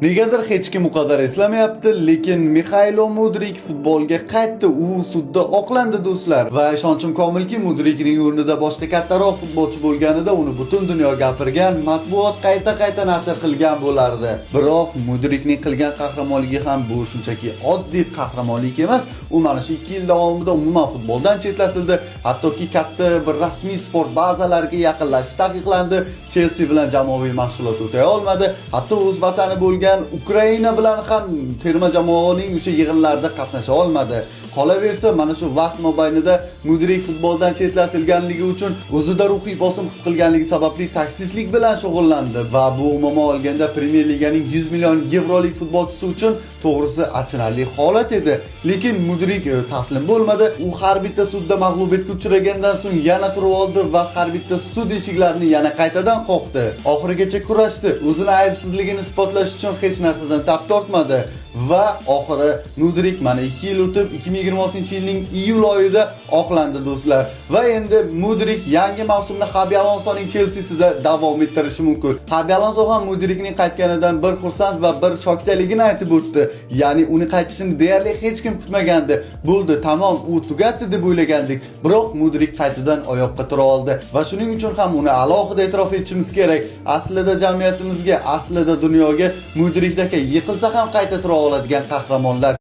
Negadir hech kim u qadar eslamayapti, lekin Mixaylo Mudrik futbolga qaytdi. U sudda oqlandi, do'stlar. Va ishonchim komilki, Mudrikning o'rnida boshqa kattaroq futbolchi bo'lganida uni butun dunyo gapirgan, matbuot qayta-qayta nashr qilgan bo'lardi. Biroq Mudrikning qilgan qahramonligi ham bu shunchaki oddiy qahramonlik emas. U mana shu 2 yil davomida umuman futboldan chetlatildi. Hattoki katta bir rasmiy sport bazalariga yaqinlashish taqiqlandi. Chelsea bilan jamoaviy mashg'ulot o'tay olmadi. Hatto o'z vatani bo'lgan Ukraina bilan ham terma jamoaning o'sha yig'inlarida qatnasha olmadi. Qolaversa, mana shu vaqt mobaynida Mudrik futboldan chetlatilganligi uchun o'zida ruhiy bosim his qilganligi sababli taksistlik bilan shug'ullandi va bu umuman olganda Premier Liganing 100 million yevrolik futbolchisi uchun, to'g'risi, achinarli holat edi. Lekin Mudrik taslim bo'lmadi. U har bitta sudda mag'lubiyatga uchragandan so'ng yana turib oldi va har bitta sud eshiklarini yana qaytadan qoqdi. Oxirigacha kurashdi. O'zini aybsizligini isbotlash uchun hech narsadan tap tortmadi va oxiri Mudrik mana 2 yil o'tib, 2026-yilning iyul oyida oqlandi, do'stlar. Va endi Mudrik yangi mavsumni Xabi Alonsoning Chelseasida davom ettirishi mumkin. Xabi Alonso ham Mudrikning qaytganidan bir xursand va bir shokdaligini aytib o'tdi. Ya'ni uni qaytishini deyarli hech kim kutmagandi. Bo'ldi, tamom, u tugatdi deb o'ylagandik. Biroq Mudrik qaytadan oyoqqa tura oldi va shuning uchun ham uni alohida e'tirof etishimiz kerak. Aslida jamiyatimizga, aslida dunyoga Mudrikdaka yiqilsa ham qayta tura oladigan qahramonlar